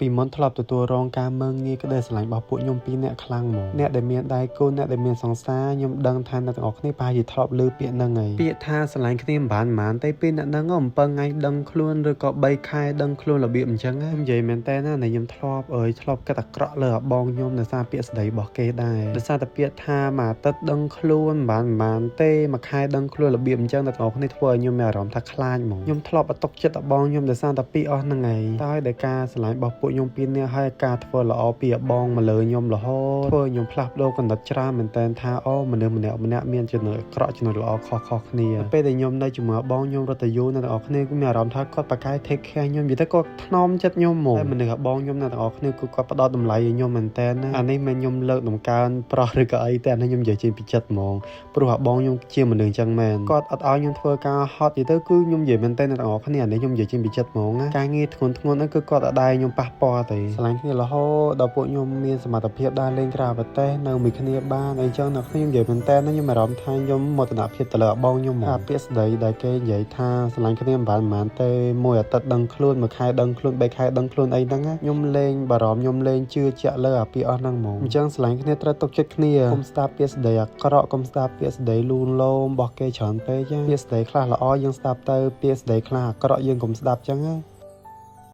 ពីមុនធ្លាប់ទទួលរងការមើលងាយក្តីស្រឡាញ់របស់ពួកខ្ញុំពីរនាក់ខ្លាំងហ្មងអ្នកដែលមានដៃគូអ្នកដែលមានសង្សារខ្ញុំដឹងថាអ្នកទាំងអស់គ្នាប្រហែលជាធ្លាប់ឮពាក្យហ្នឹងហើយពាក្យថាស្រឡាញ់គ្នាមិនបានមិនបានទេពេលអ្នកហ្នឹង7ថ្ងៃដឹងខ្លួនឬក៏3ខែដឹងខ្លួនរបៀបអញ្ចឹងណាខ្ញុំនិយាយមែនតើណាដែលខ្ញុំធ្លាប់អើយធ្លាប់គិតអាក្រក់លើអាបងខ្ញុំដោយសារពាក្យស្ដីរបស់គេដែរដោយសារតែពាក្យថាមួយអាទិត្យដឹងខ្លួនមិនបានមិនបានទេមួយខែដឹងខ្លួនរបៀបអញ្ចឹងអ្នកទាំងអស់គ្នាធ្វើឲ្យខ្ញុំមានអារម្មណ៍ថាខ្លាចហ្មងខ្ញុំធ្លាប់អត់ទុកចិត្តអាបងខ្ញុំដោយសារតែពាក្យអស់ហ្នឹងឯងតែដោយការស្រឡាញ់របស់ពួកខ្ញុំពីរនាក់ហើយការធ្វើល្អពីអាបងមកលើខ្ញុំរហូតធ្វើឲ្យខ្ញុំផ្លាស់ប្ដូរកំណត់ច្រើនមែនតើថាអូមនុស្សម្នាក់ម្នាក់មានចំណុចអាក្រក់ចំណុចល្អខុសៗគ្នាពេលដែលខ្ញុំនៅជាមួយអាបងខ្ញុំរត់ទៅយូរអ្នកទាំងអស់គ្នាគឺមានអារម្មណ៍ថាគាត់ប្រកែក take care ខ្ញុំនិយាយទៅគាត់ថ្នមចិត្តខ្ញុំហ្មងហើយមនុស្សអាបងខ្ញុំអ្នកទាំងអស់គ្នាគឺគាត់ផ្ដល់តម្លៃឲ្យខ្ញុំមែនតើណាអានេះមិនខ្ញុំលើកដំកើងប្រុសឬក៏អីទេអានេះខ្ញុំនិយាយចេញពីចិត្តហ្មងព្រោះអាបងខ្ញុំជាមនុស្សអញ្ចឹងមែនគាត់អត់ឲ្យខ្ញុំធ្វើការហត់និយាយទៅគឺខ្ញុំនិយាយមែនតើអ្នកទាំងអស់គ្នាអានេះខ្ញុំនិយាយចេញពីចិត្តហ្មងណាការងារធ្ងន់ធ្ងរហ្នឹងគឺគាត់អត់ដែរខ្ញុំប៉ះពាល់ទេស្រឡាញ់គ្នារហូតដល់ពួកខ្ញុំមានសមត្ថភាពដើរលេងក្រៅប្រទេសនៅមួយគ្នាបានអីចឹងអ្នកខ្ញុំនិយាយមែនតើណាខ្ញុំអារម្មណ៍ថាខ្ញុំមោទនភាពទៅលើអាបងខ្ញុំហ្មងអាពាក្យស្ដីដែលគេនិយាយថាស្រឡាញ់គ្នាមិនបានមិនបានទេមួយអាទិត្យដឹងខ្លួនមួយខែដឹងខ្លួនបីខែដឹងខ្លួនអីហ្នឹងណាខ្ញុំលេងបារម្ភខ្ញុំលេងជឿជាក់លើអាពាក្យអស់ហ្នឹងហ្មងអញ្ចឹងស្រឡាញ់គ្នាត្រូវទុកចិត្តគ្នាកុំស្ដាប់ពាក្យស្ដីអាក្រក់កុំស្ដាប់ពាក្យស្ដីលួងលោមរបស់គេច្រើនពេកណាពាក្យស្ដីខ្លះល្អយើងស្ដាប់ទៅពាក្យស្ដីខ្លះអាក្រក់យើងកុំស្ដាប់ចឹងណា។